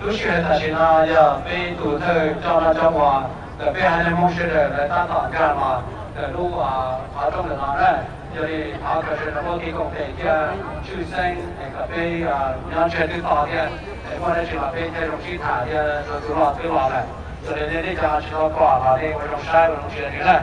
Lub sij hawm tam sim no yog peb tus thawj coj noj coj ua, kom peb haiv neeg Hmoob sawv daws lawv tab tom nkag los ntawm lub qhov rooj ntawm no na. Yog li thov kom sawv daws muab kev koom tes thiab tshwj xeeb es kom peb nyob ntshe twb to thiab, es muaj dab tsi los peb thiaj zoo sib tham thiab rau tus loj twb los lawm. Yog li nej cov tsis tau pom los nej ua zoo saib ua zoo tsis na.